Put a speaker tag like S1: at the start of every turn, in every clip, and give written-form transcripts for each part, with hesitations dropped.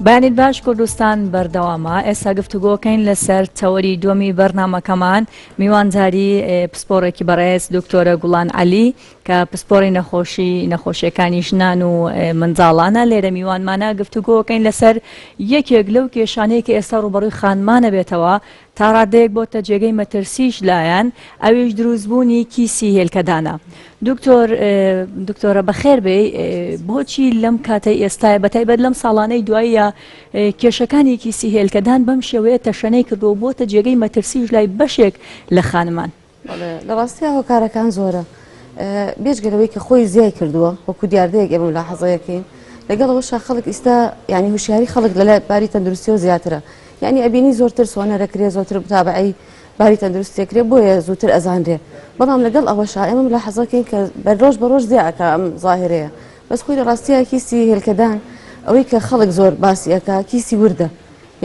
S1: بەیانیت باش کوردستان بەردەوامە ئێستا گفتوگۆکەین لەسەر تەوەری دووەمی بەرنامەکەمان میوانداری پسپۆڕێکی بەڕێز دکتۆرە گوڵان عەلی کە پسپۆڕی نەخۆشی نەخۆشیەکانی ژنان و منداڵانە لێرە میوانمانە گفتوگۆکەین لەسەر یەکێک لەو کێشانەی کە ئێستا ڕوبەڕووی خانمانە بێتەوە تا ڕادەیەک بۆتە جێگەی مەترسیش لایان ئەویش دروستبوونی کیسی هێلکەدانە. دکتۆر دکتۆرە بەخێر بێی بۆچی لەم کاتەی ئێستای بەتایبەت لەم ساڵانەی دواییە کێشەکانی کیسی هێلکەدان بەم شێوەیە تەشەنەی کردووە بۆتە جێگەی مەترسیش لای بەشێک لە خانمان؟
S2: بەڵێ لە ڕاستیا هۆکارەکان زۆرە بێجگە لەوەی کە خۆی زیای کردووە وەکو دیاردەیەک ئێمە ملاحەزەیەکەین لەگەڵ ئەوەشا خەڵک ئیستا یعنی هوشیاری خەڵک لە لای باری تەندروستیەوە زیاترە یعنی ئەبینی زۆرتر سۆنەرە کرێ زۆرتر متابعەی باری تەندروستی کرێ بۆیە زووتر ئەزانرێ بەڵام لەگەڵ ئەوەشا ئێمە ملاحەزەکەین کە بەر ڕۆژ بە ڕۆژ زیاد ئەکا ئەم ظاهرەیە بەس خۆی لە ڕاستیا کیسی هێلکەدان ئەوەی کە خەڵک زۆر باسی ئەکا کیسی وردە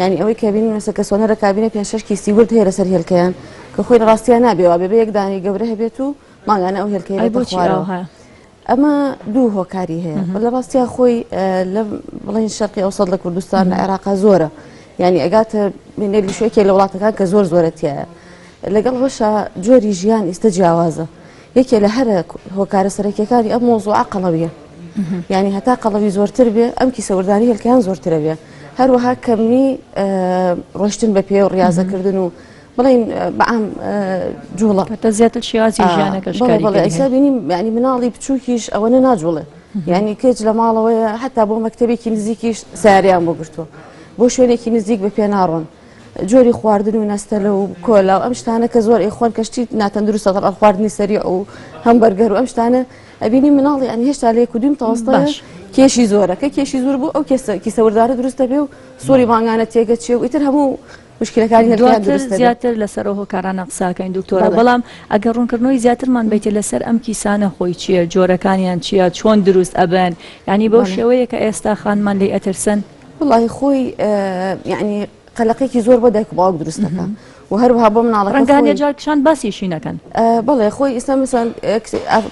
S2: یانی ئەوەی کە بینی مەسە کە سۆنەرە کابینە پێ شەش کیسی ورد هەیە لەسەر هێلکەیان کە خۆی لە ڕاستیا نابێ وابێ بە یەک دانەی گەورە هەبێت و مانگانە ئەو هێلکەی
S1: ئەی
S2: بێتە
S1: بۆچی
S2: خوارەوە
S1: ئاوها؟
S2: ئەمە دوو هۆکاری هەیە لە ڕاستیا خۆی لە بڵێن شەرقی ئەوسەد لە کوردستان لە عێراقا زۆرە یعنی ئەگاتە نێلیشێکێ لە وڵاتەکان کە زۆر زۆرە تایە لەگەڵ هۆشا جۆری ژیان ئیستە جیاوازە یەکێ لە هەرە هۆکارە سەرەکیەکانی ئەم مۆزوعە قەڵەویە یعنی هەتا قەڵەوی زۆرتر بێ ئەم کیسە وردانی هێلکەیان زۆرترە بێ هەروەها کەمی ڕۆشتن بە پێ و ڕاضەکردن و بڵین بەعام جوڵە
S1: کە زیاتر شێوازی ژیانەکەش
S2: بەڵێ ئیستا بینیم یعنی مناڵی بچووکیش ئەوەنە ناجوڵێ یعنی کچ لە ماڵەوەیە حتا بۆ مەکتەبێکی نزیکیش ساریان بۆ گرتووە بۆ شوێنێکی نزیک بە پێ ناڕۆن جۆری خواردن و نەستەلە و کۆلا و ئەم شتانە کە زۆر ئەیخۆن کە شتی ناتەندروستە تەبعەن خواردنی سەریع و هەمبەرگەر و ئەم شتانە ئەبینی مناڵی یانی هێشتا لە یەک و دووی متەوەستەیە
S1: باش.
S2: کێشی زۆرە کە کێشی زۆر بوو ئەو کێسە کیسە وردارە دروست دەبێ و سوڕی مانگانە تێگەچێ و ئیتر هەموو مشکلەکانی هێلکەیان
S1: دواتر
S2: دروست دەبێ.
S1: زیاتر لەسەر ئەو هۆکارانە قساکەین دکتۆرە
S2: بەڵێ.
S1: بەڵام ئەگەر ڕوونکردنەوەی زیاترمان بیتێ لەسەر ئەم کیسانە خۆی چییە جۆرەکانیان چییە چۆن دروست ئەبن یانی بەو
S2: بەڵێ.
S1: شێوەیە کە ئێستا خانمان لێی ئەترسن؟
S2: وەڵاهی خۆی یەعنی قەلەقێکی زۆر بۆ دایک و باوک دروست دەکا و هەروەها بۆ مناڵەکە
S1: ڕەنگە هەندێک
S2: خۆی
S1: جار کچان باسیشی نەکەن.
S2: بەڵێ خۆی ئیستا مەسەن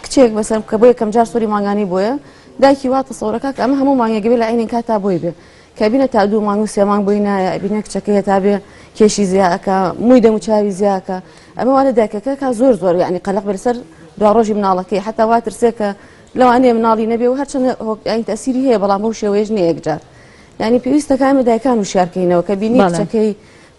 S2: کچێک مەسەن کە بۆ یەکەم جار سوری مانگانی بۆیە دایکی وا تەسەورەکە کە ئەمە هەموو مانگێک بێ لە عینین کاتا بۆی بێ کە بینە تا دوو مانگ و سێ مانگ بۆی نایە ئەبینە کچەکەی هەتا بێ کێشی زیاکە مووی دەم و چاوی زیاکە ئەمە وا لە دایکەکە کا زۆر زۆر یعنی قەلەق بێ لەسەر دوا ڕۆژی مناڵەکەی حتا وا ترسێ کە لەوانەیە مناڵی نەبێ و هەرچەندە یانی تەسیری هەیە بەڵام بەو شێوەیەش نییە یەکجار یانی پێویستە کە ئێمە دایکان وشیار کەینەوە کە بینی کچەکەی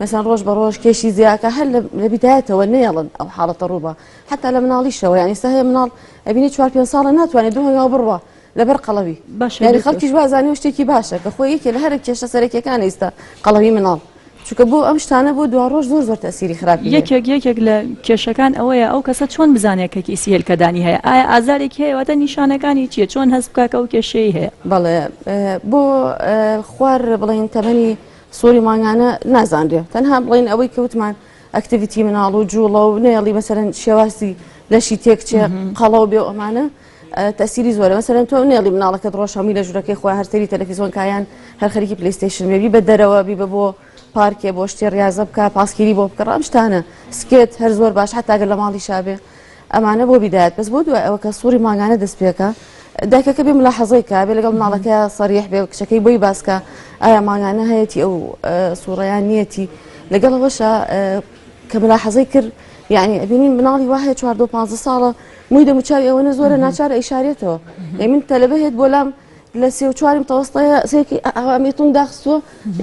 S2: مەسەن ڕۆژ بە ڕۆژ کێشی زیاکە هەر لە بیدایەتەوە نەیەڵن ئەو حاڵەتە ڕووبە حتا لە مناڵیشەوە یانی ئێستا هەیە مناڵ ئەبینی چوار پێنج ساڵە ناتوانێت دوو هەنگاو بڕوا لەبەر قەڵەوی
S1: باشە
S2: یانی خەڵکیش وازانێ و شتێکی باشە کە خۆی یەکێ لە هەرە کێشە سەرەکیەکان ئێستا قەڵەوی مناڵ چونکە بۆ ئەم شتانە بۆ دواڕۆژ زۆر زۆر تەسیری خراپی هەیە.
S1: یەکێک یەکێک لە کێشەکان ئەوەیە ئەو کەسە چۆن بزانێت کە کیسی هێلکەدانی هەیە ئایا ئازارێکی هەیە واتە نیشانەکانی چییە چۆن هەست بکا کە ئەو کێشەی هەیە؟
S2: بەڵێ بۆ خوار بڵێین تەمەنی سوڕی مانگانە نازانرێ تەنها بڵێین ئەوەی کە وتمان activity مناڵ و جوڵە و نەیەڵی مەسەرەن شێوازی لەشی تێکچێ قەڵەو بێ و ئەمانە تەسیری زۆرە مەسەلەن تۆ نێڵی مناڵەکەت ڕۆژ هەمووی لە ژوورەکەی خۆی هەر سەیری تەلەفیزۆن کا یان هەر خەریکی PlayStation بێ بیبە دەرەوە بیبە بۆ پارکێ بۆ شتێ ڕاضە بکە پاسکیلی بۆ بکڕ ئەم شتانە سکێت هەر زۆر باش حتا گەر لە ماڵی شابێ ئەمانە بۆ بیدایەت بەس بۆ دوای ئەوە کە سوڕی مانگانە دەست پێکە دایکەکە بێ ملاحەزەی کە بێ لەگەڵ مناڵەکە سەریح بێ کچەکەی بۆی باسکە ئایا مانگانە هەیەتی ئەو سوڕەیان نیەتی لەگەڵ ئەوەشە کە ملاحەزەی کرد یعنی ئەبینین مناڵی وا هەیە 14 15 ساڵە مووی دەموچاوی ئەوەنە زۆرە ناچار ئەیشارێتەوە ئەی من تەلەبە هێت بۆ لام لە سێ و چوارم تەوەستەیە سێکی ئەمی تونگ داخستووە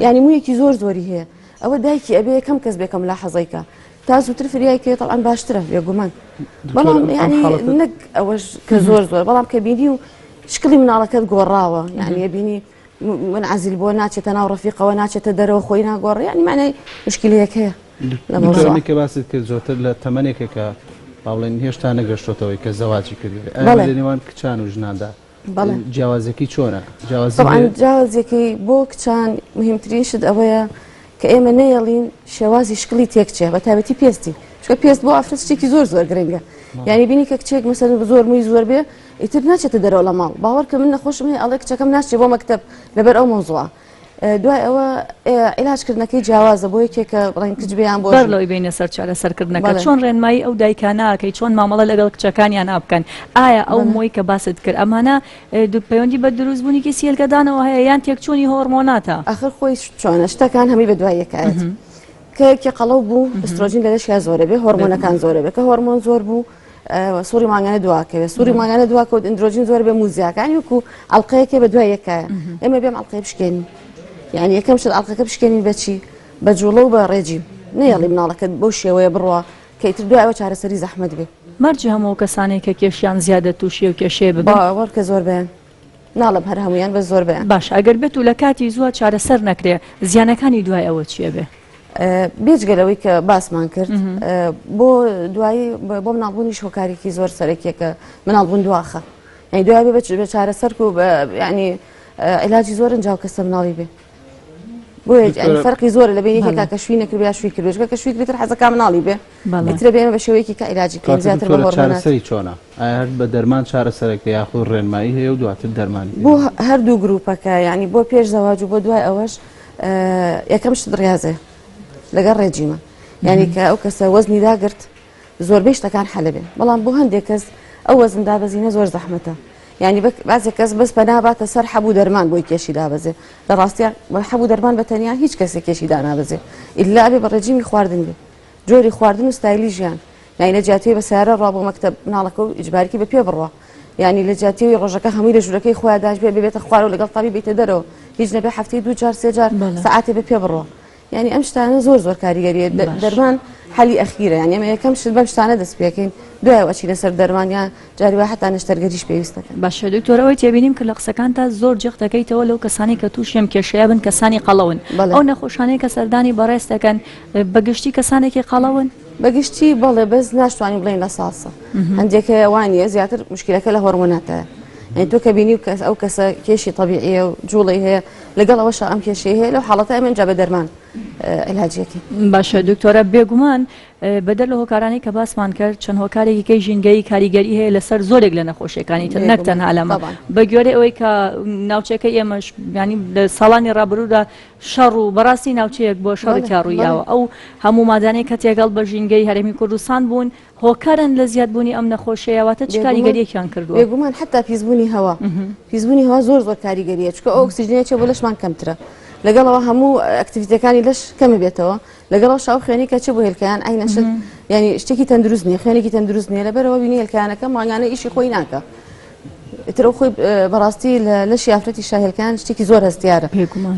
S2: یعنی موویەکی زۆر زۆری هەیە ئەوە دایکی ئەبێ یەکەم کەس بێکەم لا حەزەیکە تا زووتر فریای کێ تەڵان باشترە بێگومان بەڵام یعنی نەک ئەوەش کە زۆر زۆر بەڵام کە بینی و شکلی مناڵەکەت گۆڕاوە یعنی بینی منعزل بۆ ناچێتە ناو ڕەفیقەوە ناچێتە دەرەوە خۆی ناگۆڕێ یعنی معنای مشکلەیەک هەیە
S3: دکتۆر ئەمەی کە باست کرد زۆرتر لە تەمەنێکە کە با بڵێین هێشتا نەگەشتۆتەوەی کە زەواجی کردبێ ئایا
S2: بەڵێ
S3: لە نێوان کچان و ژناندا
S2: بەڵێ
S3: جیاوازیەکەی چۆنە جیاوازی
S2: طبعا
S3: هەیە؟
S2: جیاوازیەکەی بۆ کچان مهمترین شت ئەوەیە کە ئێمە نەیەڵین شێوازی شکڵی تێکچێ بە تایبەتی پێستی چونکە پێست بۆ ئافرەت شتێکی زۆر زۆر گرنگە یعنی بینی کە کچێک مەسەلەن زۆر مووی زۆر بێ ئیتر ناچێتە دەرەوە لە ماڵ باوەڕکە من نەخۆشم هەیە ئەڵێ کچەکەم ناچێ بۆ مەکتەب لەبەر ئەو مەوزوعە. دوای ئەوە عیلاج کردنەکەی جیاوازە بۆ یەکێک کە بڵێن کچ بێ یان بۆ
S1: بەر
S2: ژن.
S1: لەوەی بێینە سەر چارەسەرکردنەکە
S2: بەڵێ.
S1: چۆن ڕێنمایی ئەو دایکانە ئەکەی چۆن مامەڵە لەگەڵ کچەکانیانا بکەن ئایا ئەو
S2: بەڵێ.
S1: مۆی کە باست کرد ئەمانە پەیوەندی بە دروستبوونی کیسی هێلکەدانەوە هەیە یان تێکچوونی هۆرمۆناتە؟
S2: ئاخر خۆی چۆنە شتەکان هەمووی بە دوای یەکایەت کە یەکێ قەڵەو بوو ئەسترۆجین لە لەشیا زۆرە بێ هۆرمۆنەکان زۆرە بێ کە هۆرمۆن زۆر بوو سوڕی مانگانە دواکەوێ سوڕی مانگانە دواکەوت ئەندرۆجین زۆر بێ موزیاکانی وەکو ئەڵلقەیەکێ بە دوای یەکایە ئێمە بێم ئەڵلقەی بشکێنین یعنی یەکەم شت ئەڵلقەکە بشکێنین بەچی بە جوڵە و بە ڕێجیم نەیەڵی مناڵەکەت بەو شێوەیە بڕوا کە ئیتر دوای ئەوە چارەسەری زەحمەت بێ.
S1: مەرجە هەموو ئەو کەسانەی کە کێشیان زیادە تووشی ئەو کێشەیە ببن؟
S2: باوەڕ کە زۆربەیان. ناڵێم هەر هەموویان بەس زۆربەیان.
S1: باشە ئەگەر بێت و لە کاتی زووە چارەسەر نەکرێ زیانەکانی دوای ئەوە چیە بێ؟
S2: بێجگە لەوەی کە باسمان کرد بۆ دوایی بۆ مناڵبوونیش هۆکارێکی زۆر سەرەکیە کە مناڵبوون دواخە یعنی دوای بێ بە چارەسەرک و یعنی عیلاجی زۆرن جاو کەسە مناڵی بێ بۆیە فەرقی زۆرە لە بین یەکێکا کە شووی نەکرد یا شووی کردوێ کە شووی کرد حەزەکە مناڵی بێ ئیتر بێ ئێمە بە شێوەیەکی کە عیلاجی کەین زیاتر بە هۆرمۆنات.
S3: چارەسەری چۆنە؟ ئایا هەر بە دەرمان چارەسەرەکە یاخود ڕێنمایی هەیە و دواتر دەرمانی پێ
S2: بۆ هەردوو گروپەکە یعنی بۆ پێش زەواج و بۆ دوای ئەوەش یەکەم شت ڕاضێ لەگەڵ ڕێجیمە یعنی کە ئەو کەسە وەزنی داگرت زۆربەی شتەکان حەلە بێ بەڵام بۆ هەندێک کەس ئەو وەزن دابەزینە زۆر زەحمەتە یعنی بازێک کەس بەس پەنا باتە سەر حەبوو دەرمان بۆی کێشی دابەزێ لە ڕاستیا بە حەبوو دەرمان بە تەنیا هیچ کەسێک کێشی دانابەزێ ئیلا بێ بە ڕێجیمی خواردن بێ جۆری خواردن و ستایلی ژیان یانی لە جیاتیەوەی بە سەیارە ڕوا بۆ مەکتەب مناڵەکە و ئیجبارکی بە پێ بڕوا یانی لە جیاتیەوەی ڕۆژەکە هەمووی لە ژوورەکەی خۆیان داش بێ ببێتە خوارەوە لەگەڵ تاوی بیتە دەرەوە هیچ نەبێ هەفتەی دوو جار سێ جار سەعاتێ بە پێ بڕوا یانی ئەم شتانە زۆر زۆر کاریگەریە دەرمان حەلی ئەخیرە یانی ئەمە یەکەم شت بەم شتانە دەست پێکەین دوای ئەچینە سەر دەرمان یان جاری وا حتا نەشتەرگەریش پێویست دەکەن.
S1: باشە دکتۆر ئەوەی تێبینیم کرد لە قسەکانتا زۆر جەخت دەکەیتەوە لەو کەسانەی کە تووشی ئەم کێشەیە بن کەسانی قەڵەون ئەو نەخۆشانەی کە سەردانی بەڕێز دەکەن بە گشتی کەسانێکی قەڵەون؟
S2: بە گشتی بەڵێ بەس ناشتوانین بڵێین لە ساسە هەندێک هەیە وانە زیاتر مشکلەکە لە هۆرمۆناتە یعنی تۆ کە بینی و کەس ئەو کەسە کێشی طبیعیە و جوڵەی هەیە لەگەڵ ئەوەشا ئەم کێشەی هەیە لەو حاڵەتە ئەمن جا بە دەرمان علاجیەکەی.
S1: باشە دکتۆرە بێگومان بەدەر لە هۆکارانەی کە باسمان کرد چەند هۆکارێکی کەی ژینگەیی کاریگەری هەیە لەسەر زۆرێک لە نەخۆشیەکانی تر نەک تەنها لەمە بە گوێرەی ئەوەی کە ناوچەکەی ئێمەش ینی لە ساڵانی ڕابروودا شەڕ و بەڕاستی ناوچەیەک بۆ شەڕی تیا ڕوویاوە ئەو هەموو مادانەی کە تێکەڵ بە ژینگەی هەرێمی کوردستان بوون هۆکارن لە زیادبوونی ئەم نەخۆشیەیە واتە چ کاریگەریەکیان کردووە؟
S2: بێگومان حتا پیسبوونی هەوا پیسبوونی هەوا زۆر زۆر کاریگەریە چونکە ئەو ئۆکسجینە چێ بۆ لەشمان کەمترە لەگەڵەوە هەموو activity ەکانی لەش کەمە بێتەوە لەگەڵەوە شاو خوێنی کە چ بۆ هێلکەیان ئەی نەشت یعنی شتێکی تەندروست نییە خوێنێکی تەندروست نییە لەبەرەوە بینی هێلکانەکە مانگانە ئیشی خۆی ناکە ئیتر ئەو خۆی بەڕاستی لە لەشی ئافرەتی شاهێلکان شتێکی زۆر هەستیارە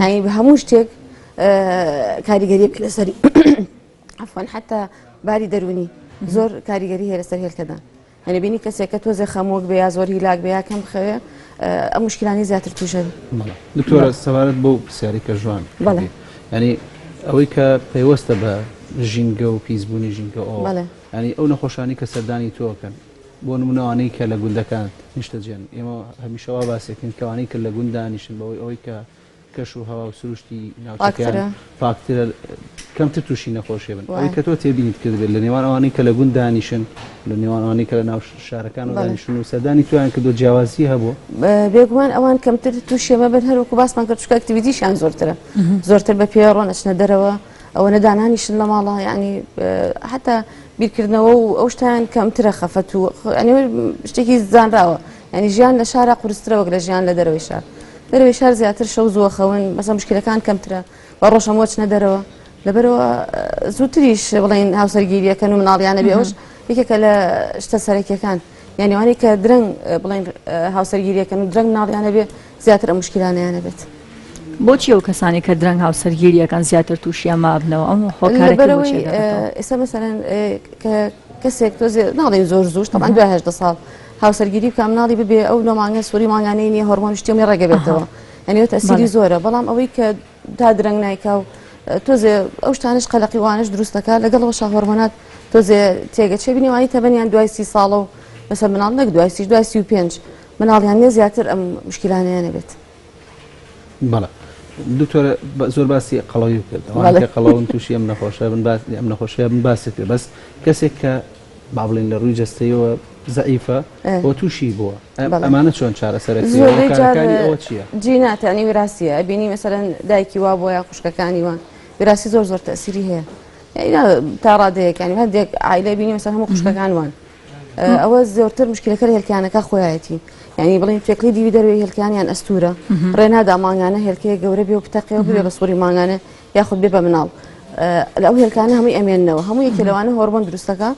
S2: یعنی هەموو شتێک کاریگەریە لەسەری عفوا حتا باری دەرونی زۆر کاریگەری هەیە لەسەر هێلکەدان یعنی بینی کەسێک کە تۆزێ خەمۆک بێ یا زۆر هیلاک بێ یا کەم بخەوێ ئەم مشکلانی زیاتر تووشە
S3: دکتۆرە سەبارەت بۆ پرسیاری کە ژوان ینی ئەوەی کە پەیوەستە بە ژینگە و پیسبوونی ژینگە ئەو ینی ئەو نەخۆشانی کە سەردانی تۆکەن بۆ نمونەوانەی کە لە گوندەکان نیشتەجێن ئێمە هەمیشە وا باسێکن کەوانەی کە لە گوندانیشن بەوەی ئەوەی کە کەش و هەوا و سروشتی ناوچەکەیان پاکترە کەمتر تووشی نەخۆشی بن ئەوەی کە تۆ تێبینیت کردبێت لە نێوان ئەوانەی کە لە گوند دانیشن لە نێوان ئەوانەی کە لە ناو شارەکان دانیشن و سەردانی تویان کردو جیاوازی هەبوو
S2: بێگومان ئەوان کەمتر تووشی ئەمە بن هەروەکو باسمان کرد چونکە activity شیان زۆرترە زۆرتر بە پێ ڕۆن ئەچنە دەرەوە ئەوە نەدانانیشن لە ماڵە یعنی حتا بیرکردنەوە و ئەو شتیان کەمترە خەفەت و شتێکی زانراوە یعنی ژیان لە شارە قورسترە وەک لە ژیان لە دەرەوەی شار دەرەوەی شار زیاتر شەو زووە خەون بەسە مشکلەکان کەمترە بە ڕۆژ هەموو ئەچنە دەرەوە لەبەرەوە زووتریش بڵێن هاوسەرگیریەکەن و مناڵیانە بێ ئەوش یەکێکە لە شتە سەرەکیەکان یعنی وانەی کە درەنگ بڵێن هاوسەرگیریەکەن و درەنگ مناڵیانە بێ زیاتر ئەم مشکلانەیانە بێت.
S1: بۆچی ئەو کەسانی کە درەنگ هاوسەرگیریەکەن زیاتر تووشی ئەمە ئەبنەوە ئەم هۆکارەکەی بۆچی ئەگەڕێتەوە؟
S2: ئێستا مەسەلەن کە کەسێک تۆزێ ناڵێن زۆر زووش تەبعەن دوای 18 ساڵ هاوسەرگیری بکە مناڵی ببێ ئەو نۆ مانگە سووری مانگانەی نییە هۆرمۆن شتی ئەمەی ڕێگە بێتەوە یعنی ئەو تەسیری زۆرە بەڵام ئەوەی کە تا درەنگ نایکا و تۆزێ ئەو شتانش قەلەقی وانش دروست دەکات لەگەڵ وەشا هۆرمۆنات تۆزێ تێگەچێ بینیوانی تەمەنیان دوای سی ساڵە و مەسەر مناڵ نەک دوای سی دوای 35 مناڵیان نیە زیاتر ئەم مشکلانەیان نەبێت.
S3: بەڵێ دکتۆرە زۆر باسی قەڵەوی کرد ئەوانەی کە قەڵەون تووشی ئەم نەخۆشە بن باس ئەم نەخۆشیە بن باسی کرد بەس کەسێک کە با بڵێین لە ڕووی جەستەیەوە زەعیفە و تووشی بووە ئەمانە چۆن چارەسەرەکرێن
S2: زۆربەی جار
S3: هۆکارەکانی ئەوە چییە؟
S2: جینات یانی وراثیە ئەبینی مەسەلەن دایکی وا بووە یا خوشکەکانی وان وراثی زۆر زۆر تەسیری هەیە یانی نا تا ڕادەیەک یانی هەندێک عایلە بینی مەسەلەن هەموو خوشکەکان وان ئەوە زۆرتر مشکلەکە لە هێلکانەکە خۆیەتی یعنی بڵین توێکڵی دیوی دەروی هێلکانیان ئەستورە ڕێنادا مانگانە هێلکەیە گەورە بێ و بتەقێ و ببێ بە سووری مانگانە یاخود بێ بە مناڵ لە ئەو هێلکانە هەمووی ئەمێننەوە هەموو یەکێ لەوانە هۆرمۆن دروستەکە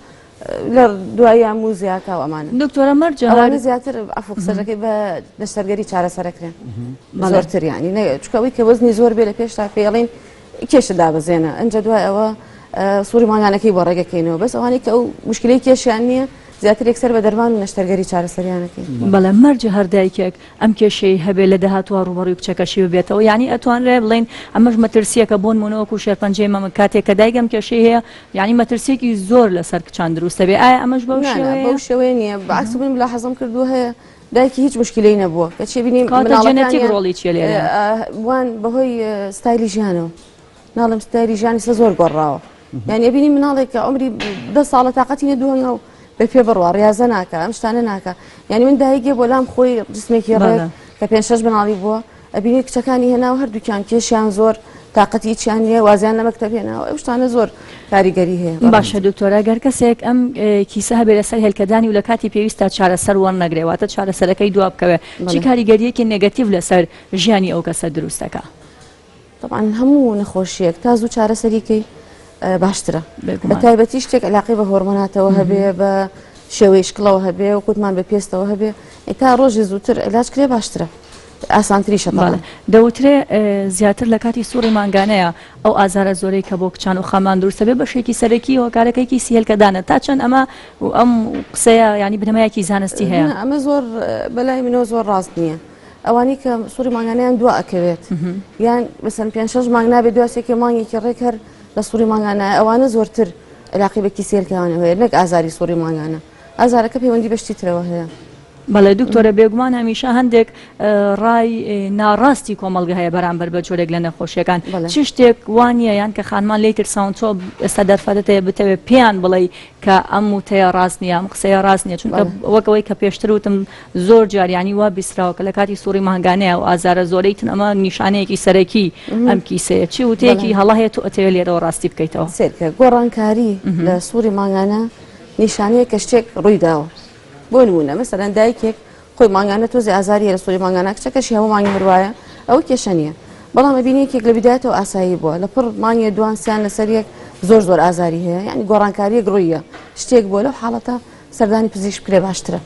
S2: لە دواییا موزیاکە و ئەمانە
S1: دکتۆرە مەرجە
S2: ئەوانە زیاتر عەفو قسەکەی بە نەشتەرگەری چارەسەرەکرێن زۆرتر یانی چونکە ئەوەی کە وەزنی زۆر بێ لە پێشتا پێڵین کێشە دابەزێنە ئەنجا دوای ئەوە سووری مانگانەکەی بۆ ڕێگەکەینەوە بەس ئەوانەی کە ئەو مشکلەی کێشیان نییە زیاتر یەکسەر بە دەرمان و نەشتەرگەری چارەسەریانەکەین.
S1: بەڵێ مەرجە هەر دایکێک ئەم کێشەی هەبێ لە داهاتووا ڕووبەڕووی کچەکەشی ببێتەوە یانی ئەتوانرێ بڵێین ئەمەش مەترسییەکە بۆ نموونە وەکوو شێرپەنجەی مەمک کاتێک کە دایک ئەم کێشەی هەیە یانی مەترسییەکی زۆر لەسەر کچان دروست دەبێ ئایا ئەمەش بەو
S2: نا نا
S1: شێوەیەیە؟
S2: بەو شێوەیە نییە بەعکس من ملاحەزەم کردووە هەیە دایکی هیچ مشکلەی نەبووە کەچی بینی
S1: کەواتە جێنێتیک
S2: مناڵەکانیان
S1: ڕۆڵی چییە لێرەیا؟
S2: وان بەهۆی ستایلی ژیانەوە ناڵێم ستایلی ژیانی سە زۆر گۆڕاوە یعنی ئەبینی مناڵێک کە عمری 10 ساڵە تااقەتی نە دووەنگە و بە پێ بڕوا ڕاضە ناکە ئەم شتانە ناکە یعنی من دایکێ بۆ لام خۆی جسمێکی ڕێک کە پێ شەش مناڵی بووە ئەبینی کچەکانی هێنا و هەردووکیان کێشیان زۆر تااقەتی هیچیان نییە وازیان لە مەکتەب هێناوە ئەو شتانە زۆر کاریگەری هەیە.
S1: باشە دکتۆرە گەر کەسێک ئەم کیسە هەبێ لەسەر هێلکەدانی و لە کاتی پێویستا چارەسەر وەرنەگرێ واتە چارەسەرەکەی دوا بکەوێ چی کاریگەریەکی negative لەسەر ژیانی ئەو کەسە دروست دەکا؟
S2: تەبعەن هەموو نەخۆشیەک تا زوو چارەسەری کەی باشترە بە تایبەتی شتێک علاقی بە هۆرمۆناتەوە هەبێ بە شێوەی شکڵەوە هەبێ و کوتمان بە پێستەوە هەبێ تا ڕۆژی زووتر علاج کرێ باشترە ئاسانتریشە
S1: بەڵێ دەوترێ زیاتر لە کاتی سوڕی مانگانەیە ئەو ئازارە زۆرەی کە بۆ کچان و خانمان دروستە بێ بەشێکی سەرەکی هۆکارەکەی کیسی هێلکەدانە تا چەند ئەمە و ئەم قسەیە ینی بنەمایەکی زانستی هەیە
S2: ئەمە زۆر بەلای منەوە زۆر ڕاست نییە ئەوانەی کە سوڕی مانگانەیان دوا ئەکەوێت یان مەسەن پێ شەش مانگ نابێت دواسێکی مانگێکی ڕێک هەر لە سوڕی مانگانە ئەوانە زۆرتر علاقی بە کیسی هێلکەوانە هەیە نەک ئازاری سوڕی مانگانە ئازارەکە پەیوەندی بە شتی ترەوە هەیە.
S1: بەڵێ دکتۆرە بێگومان هەمیشە هەندێک ڕای ناڕاستی کۆمەڵگە هەیە بەرامبەر بە جۆرێک لە نەخۆشیەکان چ شتێک وانە یان کە خانمان لی ترساون تۆ ئێستا دەرفەتت هەیە بتەوێت پێیان بڵێ کە ئەم وتەیە ڕاست نییە ئەم قسەیە ڕاست نییە چونکە وەک ئەوەی کە پێشتر وتم زۆر جار یانی وا بیستراوە کە لە کاتی سوڕی مانگانەیە و ئازارە زۆرەی تن ئەمە نیشانەیەکی سەرەکی ئەم کیسەیە چی وتەیەکی هەڵە هەیە تۆ ئەتەوێت لێرەوە ڕاستی بکەیتەوە؟
S2: سەیرکە گۆڕانکاری لە سوڕی مانگانە نیشانەیە کە شتێک ڕووی داوە بۆ نموونە مەسەلەن دایکێک خۆی مانگانە تۆزێ ئازاری هەیە لە سوڕی مانگانە کچەکەشی هەموو مانگی هەر وایە ئەوە کێشە نییە بەڵام ئەبینی یەکێک لە بیدایەتەوە ئاسایی بووە لە پڕ مانگێ دوان سیان لەسەر یەک زۆر زۆر ئازاری هەیە یعنی گۆڕانکاریەک ڕوویە شتێک بووە لەو حاڵەتە سەردانی پزیشک بکرێ باشترە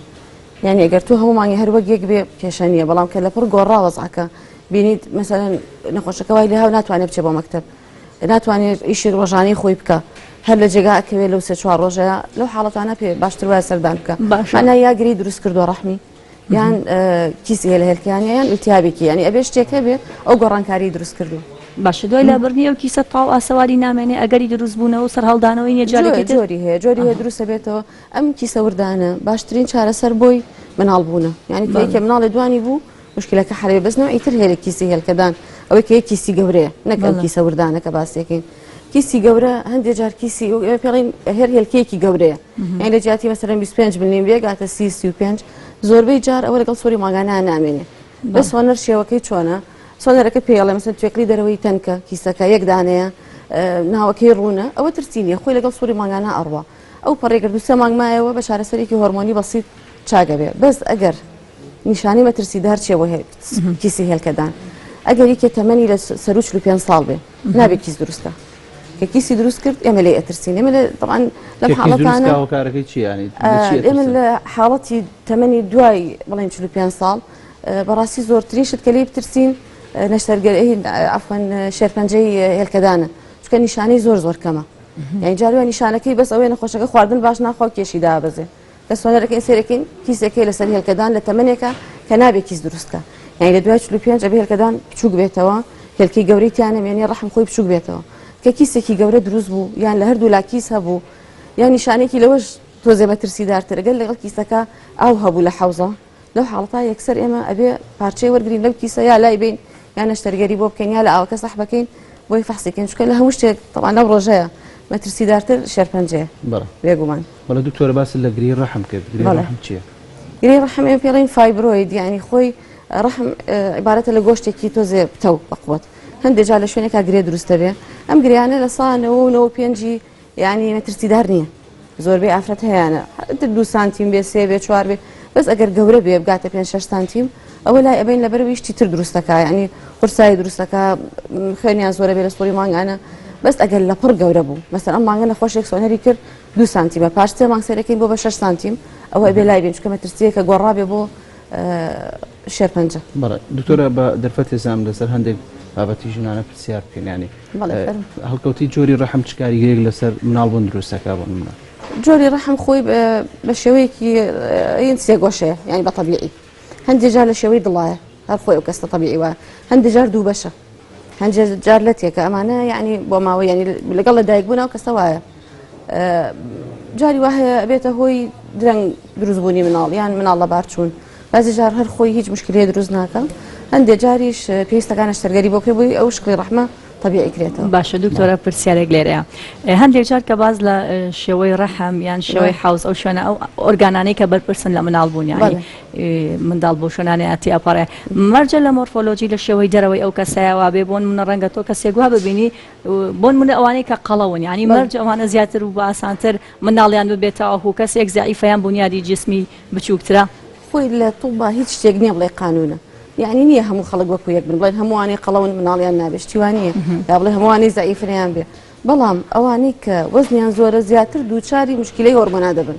S2: یعنی ئەگەر تۆ هەموو مانگی هەر وەک یەک بێ کێشە نییە بەڵام کە لە پڕ گۆڕا وەزعەکە بینیت مەسەلەن نەخۆشەکە وای لێهاو ناتوانێت بچێ بۆ مەکتەب ناتوانێت ئیشی ڕۆژانەی خۆی بکە هەر لە جێگا ئەکەوێت لەو سێ چوار ڕۆژەیە لەو حاڵەتانە پێ باشتر وایە سەردان بکە
S1: باشە
S2: مانای یا گری دروست کردووە ڕەحمی یان کیسی هەیە لە هێلکەیان یان ئیلتیابێکی یانی ئەبێ شتێک هەبێ ئەو گۆڕانکاری دروست کردووە.
S1: باشە دوای لابردنی ئەو کیسە تاو ئاسەواری نامێنێ ئەگەری دروست بوونەوە و سەرهەڵدانەوەی نیە جارێکی تر؟
S2: جۆری هەیە جۆری هەیە دروست ئەبێتەوە ئەم کیسە وردانە باشترین چارەسەر بۆی مناڵ بوونە یانی کە یەکێ مناڵێ دوانی بوو مشکلەکە حەلەوێ بەس نەوعی تر هەیە لە کیسی هێلکەدان ئەوەی کە یەک کیسی گەورەیە نەک ئەو کیسە وردانە کە باسیەکەین کیسی گەورە هەندێک جار کیسی ئێمە پێڵین هەر هێلکەیەکی گەورەیە یان لە جیاتی مەسەلەن 25 ملیم بێگاتە 30 35 زۆربەی جار ئەوە لەگەڵ سوڕی مانگانە نامێنێ بەس سۆنەر شێوەکەی چۆنە سۆنەرەکە پێڵێ مەسەن توێکلی دەرەوەی تەنکە کیسەکە یەک دانەیە ناوەکەی ڕوونە ئەوە ترسی نییە خۆی لەگەڵ سوڕی مانگانە ئەڕوا ئەو پەڕێ گرد و سێ مانگ مایەوە بە چارەسەرێکی هۆرمۆنی بەسیت چاگەبێ بەس ئەگەر نیشانەی مەترسیدار چیە بۆ کیسی هێلکەدان؟ ئەگەر یەکێ تەمەنی لە سەروو 45 ساڵ بێ نابێ کیس دروستکە کە کیسی دروست کرد ئێمە لێی ئەترسین ئێمە لە طبعا لەم حاڵەتانە
S3: هۆکارەکەی چیە یانی
S2: ئێمە لە حاڵەتی تەمەنی دوای بڵێن 45 ساڵ بەڕاستی زۆرترین شت کە لێی بترسین نەشتەرگەری عەفوەن شێرپەنجەی هێلکەدانە چونکە نیشانەی زۆر زۆر کەمە یعنی جاروە نیشانەکەی بەس ئەوەیە نەخۆشەکە خواردن باش ناخوا و کێشی دابەزێ لە سۆنەرەکەی سەیرەکەین کیسێک هەیە لەسەر هێلکەدان لە تەمەنێکە کە نابێ کیس دروست کە یعنی لە دوای 45 ئەبێ هێلکەدان بچووک بێتەوە هێلکەی گەورەی تیا نەمێنێ ڕەحم خۆی بچووک بێتەوە کە کیسێکی گەورە دروست بوو یان لە هەردوو لا کیس هەبوو یان نیشانێکی لەوەش تۆزێ مەترسیدارتر گەر لەگەڵ کیسەکە ئاو هەبوو لە حەوزە لەو حاڵەتا یەکسەر ئێمە ئەبێ پارچەی وەرگین لەو کیسە یا لای بین یان نەشتەرگەری بۆ بکەین یا لە ئاوەکە سەحبەکەین بۆی فەحسی کەین چونکە لە هەموو شتێک تەبعەن لەو ڕۆژەیە مەترسیدارتر شێرپەنجەیە
S3: بەڵێ
S2: بێگومان.
S3: بەڵێ دکتۆرە باست لە گرێی ڕەحم کرد گرێی ڕەحم چییە؟
S2: گرێی ڕەحم ئێمە پێڵین fibroid یعنی خۆی ڕەحم عیبارەتە لە گۆشتێکی تۆزێ پتەو بەقوەت هەندێک جار لە شوێنێکا گرێ دروست دەبێ ئەم گریانە لە سا نەوە و نەوە پێنجی یعنی مەترسیدار نییە زۆربەی ئافرەت هەیانە دوو سانتیم بێ سێ بێ چوار بێ بەس ئەگەر گەورە بێ بگاتە پێ شەش سانتیم ئەوە لای ئەبین لەبەرەوەی شتی تر دروستەکە یعنی قورسایی دروستەکە خوێنیان زۆرە بێ لە سوڕی مانگانە بەس ئەگەر لە پڕ گەورە بوو مەسەر ئەم مانگە نەخۆشێک سۆنەری کرد دو سانتیمە پاش سێ مانگ سەرەکەین بۆ بە 6 سانتیم ئەوە بێ لای بین چونکە مەترسیەکە گۆڕابێ بۆ شێرپەنجە.
S3: بەڵێ دکتۆرە بە دەرفەتێ زام لەسەر هەندێک بابەتی ژنانە پرسیار بکەین یانی هەڵکەوتی جۆری ڕەحم چ کاریگەریەک لەسەر مناڵ بوون دروست دەکات بۆ نمونە؟
S2: جۆری ڕەحم خۆی بە شێوەیەکی ین سێگۆشەیە یانی بە تەبیعی هەندێک جار لە شێوەی دڵایە هەر خۆی ئەو کەستە تەبیعی وایە هەندێک جار دوو بەشە هەندێک جار لەتێکە ئەمانە یعنی بۆ ماوە یعنی لەگەڵ لە دایک بوون ئەو کەسە وایە جاری وا هەیە ئەبێتە هۆی درەنگ دروستبوونی مناڵ یان مناڵ لەبارچوون بەزی جار هەر خۆی هیچ مشکلەیە دروست ناکە هەندێک جاریش پێویستەکان نەشتەرگەری بۆ کرێ بۆی ئەو شکڵی ڕەحمە طبیعی کرێتەوە.
S1: باشە دکتۆرە پرسیارێک لێرەیە هەندێک جار کە باز لە شێوەی ڕەحم یان شێوەی حوز ئەو شوێنە ئەو ئۆرگانانەی کە بەرپرسن لە مناڵ بوون یانی منداڵ بۆ شوێنانەتی ئەپەڕێ مەرجە لە مۆرفۆلۆجی لە شێوەی دەرەوەی ئەو کەسایە وابێ بۆن منە ڕەنگە تۆ کەسێک وا ببینی بۆنمونە ئەوانەی کە قەڵەون یانی مەرج ئەوانە زیاتر و بە ئاسانتر منداڵیان ببێت تاوەکو کەسێک زەعیفە یان بونیادی جسمی بچووکترە.
S2: خۆی لە طوبا هیچ شتێک نییە بڵێ قانونە یعنی نییە هەموو خەڵک وەکو یەک بن بڵێن هەمووانی قەڵەون مناڵیان نابێت شتی وا نییە یا بڵێ هەمووانی زەعیفنیان بێ بەڵام ئەوانەی کە وەزنیان زۆرە زیاتر دووچاری مشکلەی هۆرمۆنا دەبن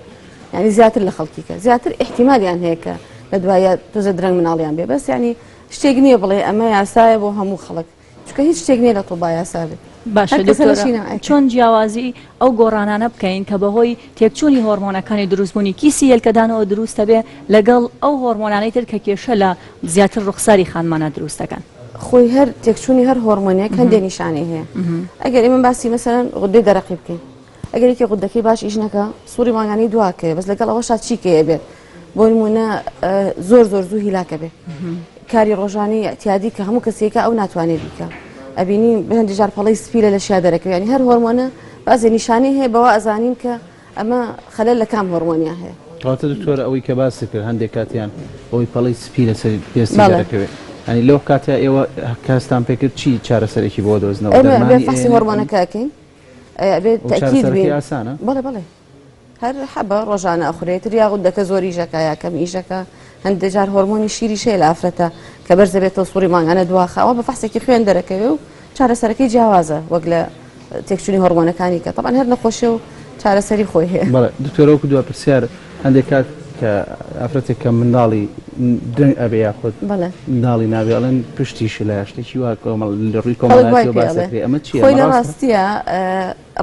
S2: یعنی زیاتر لە خەڵکی کە زیاتر احتیمالیان هەیە کە لە دوایە تۆزە درەنگ مناڵیان بێ بەس یعنی شتێک نییە بڵێ ئەمە یاسایە بۆ هەموو خەڵک چونکە هیچ شتێک نییە لە تۆبا یاسا بێت.
S1: باشە دکتۆرە چۆن جیاوازی ئەو گۆڕانانە بکەین کە بەهۆی تێکچوونی هۆرمۆنەکانی دروستبوونی کیسی هێلکەدانەوە دروست دەبێ لەگەڵ ئەو هۆرمۆنانەی تر کە کێشە لە زیاتر ڕوخساری خانمانە دروست دەکەن؟
S2: خۆی هەر تێکچوونی هەر هۆرمۆنێک هەندێک نیشانەی هەیە ئەگەر ئێمە باسی مەسەلەن غودەی دەرەقی بکەین ئەگەر یەکێ غودەکەی باش ئیش نەکا سوڕی مانگانەی دواکەوێ بەس لەگەڵ ئەوەشا چیکەیە بێت بۆ نمونە زۆر زۆر زوو هیلاکە بێ کاری ڕۆژانی اعتیادی کە هەموو کەسێکە ئەو ناتوانێت بیکە ئەبینی هەندی جار پەڵەی سپی لە لەشیا دەرەکەوێ ینی هەر هۆرمۆنە بازێ نیشانەی هەیە بەوە ئەزانین کە ئەمە خەلەل لە کام هۆرمۆنیا هەیە.
S3: کەواتە دکتۆر ئەوەی کە باست کرد هەندێک کاتیان بەوەی پەڵەی سپی لەسەر پێستی دەرەکەوێت ینی لەو کاتە ئێوە کاستان پێکرد چی چارەسەرێکی بۆ دۆزنەوە
S2: ئێمە بێ فەحسی هۆرمۆنەکە ئەکەین ئەبێت تەئکید بین
S3: ئاسانە
S2: بەڵێ بەڵێ هەر حەبە ڕۆژانە ئەخورێت تر یاخود دەکە زۆر ئیشەکە یا کەم ئیشەکە هەندێک جار هۆرمۆنی شیریش هەیە لە ئافرەتە کە بەرز دەبێتەوە سوڕی مانگانە دواخە ئەوە بە فەحسێکی خوێن دەرەکەوێ و چارەسەرەکەی جیاوازە وەک لە تێکچوونی هۆرمۆنەکانی کە تەبعەن هەر نەخۆشیە و چارەسەری خۆی هەیە.
S3: بەڵێ دکتۆرە وەکو دوا پرسیار هەندێک کات کە ئافرەتێک کە منداڵی درەنگ ئەبێ یاخود منداڵی نابێ ئەڵێن پشتی شلە شتێکی وا کۆمەڵ لە ڕووی کۆمەڵایەتیەوە باس دەکرێ ئەمە چییە
S2: خۆی لە ڕاستیە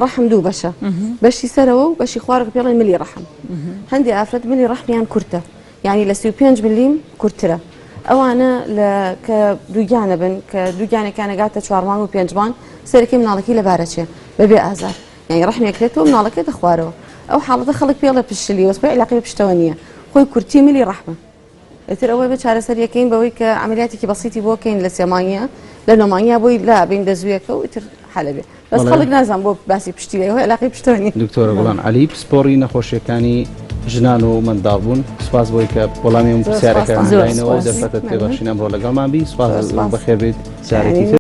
S2: ڕەحم دوو بەشە بەشی سەرەوە و بەشی خوارەوە پێ ئەڵێن ملی ڕەحم هەندێک ئافرەت ملی ڕەحمیان کورتە یعنی لە 35 ملیم کورتترە ئەوانە لە کە دووگیانە بن کە دووگیانەکان ئەگاتە چوار مانگ و پێنج مانگ سەرەکەی مناڵەکەی لەبارەچێ بەبێ ئازار یعنی ڕەحمێکرێتەوە مناڵەکەی دەخوارەوە ئەو حاڵەتە خەڵک پێڵێ پشتلی وەس خۆی علاقەی بە پشتەوە نییە خۆی کورتی ملی ڕەحمە ئیتر ئەوەی بە چارەسەریەکەین بەوەی کە عملیاتێکی بەسیتی بۆ کەین لە سێ مانگیە لە نۆ مانگیا بۆی لابین دەزوویەکە و ئیتر حەلە بێ بەس خەڵک نازان بۆ باسی پشتی لێ علاقەی پشتەوە نییە.
S3: دکتۆرە گوڵان عەلی پسپۆڕی نەخۆشیەکانی ژنان و منداڵ بوون سوپاس بۆی کە وەڵامی ئەم پرسیارەکان داینەوە و دەرفەتت پێ بەخشین ئەمڕۆ لەگەڵمان بی سوپاس بەخێربێیت جارێکی تر.